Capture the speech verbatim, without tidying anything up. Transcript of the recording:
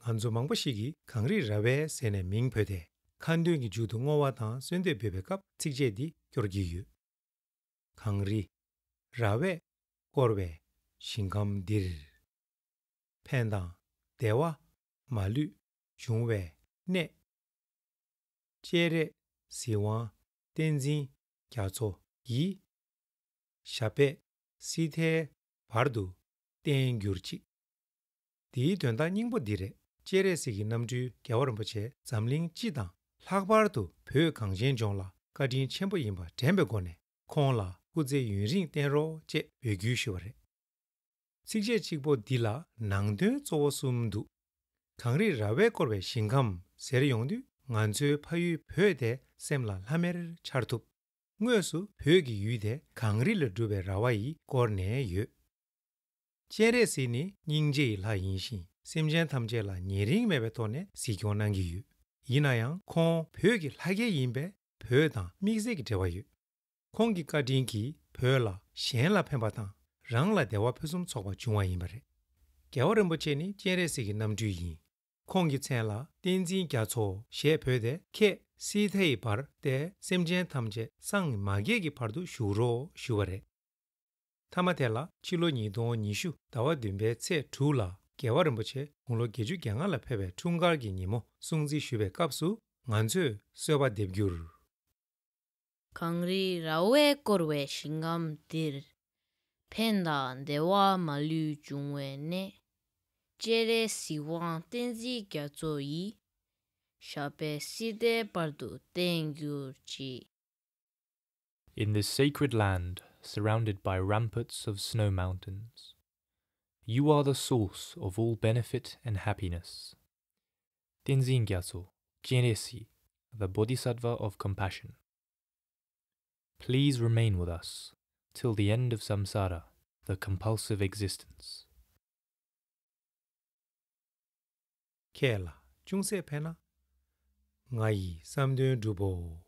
ང་ཚོ་མང་པོ་ཞིག་གིས་གངས་རི་ར་བས་ཟེར་ནས་མིང་བོས་ཏེ། ཁ་འདོན་གྱི་མཇུག་ཏུ་བསྔོ་བ་དང་གསོལ་འདེབས་འབོད་པའི་སྐབས་ཚིགས་བཅད་འདི་སྐྱོར་གྱི་ཡོད། གངས་རི་ར་བས་བསྐོར་བའི་ཞིང་ཁམས་འདིར། ཕན་དང་བདེ་བ་མ་ལུས་འབྱུང་བའི་གནས། སྤྱན་རས་གཟིགས་དབང་བསྟན་འཛིན་རྒྱ་མཚོ་ཡི། ཞབས་པད་སྲིད་མཐའི་བར་དུ་བརྟན་གྱུར་ཅིག། འདིའི་དོན་དག་སྙིང་པོ་འདི་རེད། སྤྱན་རས་གཟིགས་ཀྱི་རྣམ་སྤྲུལ་རྒྱལ་བ་རིན་པོ་ཆེ་འཛམ་གླིང་སྤྱི་དང་ལྷག་པར་དུ་བོད་གངས་ཅན་ལྗོངས་ལ་བཀའ་དྲིན་ཆེན་པོ་ཡིན་པ་དྲན་པའི་སྒོ་ནས། ཁོང་ལ་སྐུ་ཚེ་ཡུན་རིང་བརྟན་རོགས་ཅེས་འབོད་སྐུལ་ཞུས་པ་རེད། ཚིགས་བཅད་གཅིག་པོ་འདི་ལ་ནང་དོན་གཙོ་བོ་གསུམ་འདུག། གངས་རི་ར་བས་བསྐོར་བའི་ཞིང་ཁམས་ཟེར་ཡོང་དུས། ང་ཚོའི་ཕ་ཡུལ་བོད་དེ་སེམས་ལ་ལྷམ་མེར་འཆར་ཐུབ། དངོས་སུ་བོད་ཀྱི་ཡུལ་དེ་གངས་རི་ལས་གྲུབ་པའི་ར་བ་ཡིས་བསྐོར་ནས་ཡོད། སྤྱན་རས་གཟིགས་ནི་སྙིང་རྗེ་ཡི་ལྷ་ཡིན་ཞིང་། སེམས་ཅན་ཐམས་ཅད་ལ་ཉེ་རིང་མེད་པའི་ཐོག་ནས་གཟིགས་སྐྱོང་གནང་གི་ཡོད། ཡིན་ན་ཡང་ཁོང་བོད་ཀྱི་ལྷ་སྐལ་ཡིན་པས། བོད་དང་དམིགས་བསལ་གྱི་འབྲེལ་བ་ཡོད། ཁོང་གི་བཀའ་དྲིན་གྱིས་བོད་ལ་གཞན་ལ་ཕན་པ་དང་། རང་ལ་བདེ་བ་ཕུན་སུམ་ཚོགས་པ་འབྱུང་བ་ཡིན་པ་རེད། རྒྱལ་བ་རིན་པོ་ཆེ་ནི་སྤྱན་རས་གཟིགས་ཀྱི་རྣམ་སྤྲུལ་ཡིན། ཁོང་གི་མཚན་ལ་བསྟན་འཛིན་རྒྱ་མཚོ་ཞེས་བོས་ཏེ། ཁྱེད་སྲིད་མཐའི་བར་དེ་སེམས་ཅན་ཐམས་ཅད་སངས་མ་རྒྱས་ཀྱི་བར་དུ་བཞུགས་རོགས་ཞུ་བ་རེད། མཐའ་མ་དེ་ལ་ཕྱི་ལོ་ཉིས་སྟོང་ཉི་ཤུ་ཟླ་བ་བདུན་པའི་ཚེས་དྲུག་ལ་རྒྱལ་བ་རིན་པོ་ཆེ་དགུང་ལོ་བརྒྱད་ཅུ་གྱ་ལྔ་ལ་ཕེབས་པའི་འཁྲུངས་སྐར་གྱི་ཉིན་མོ་སྲུང་བརྩི་ཞུ་བའི་སྐབས་སུ། ང་ཚོས་གསོལ་བ་འདེབས་རྒྱུར། གངས་རི་ར་བས་བསྐོར་བའི་ཞིང་ཁམས་འདིར། ཕན་དང་བདེ་བ་མ་ལུས་འབྱུང་བའི་གནས། སྤྱན་རས་གཟིགས་དབང་བསྟན་འཛིན་རྒྱ་མཚོ་ཡི། ཞབས་པད་སྲིད་མཐའི་བར་དུ་བརྟན་གྱུར་ཅིག། In this sacred land, surrounded by ramparts of snow mountains, you are the source of all benefit and happiness. Tenzin Gyatso, Jenesi, the Bodhisattva of Compassion. Please remain with us till the end of samsara, the compulsive existence. ཁྱེད་ལ་ཅུང་ཟད་ཕན་ན། ང་ཡི་བསམ་དོན་འགྲུབ་བོ།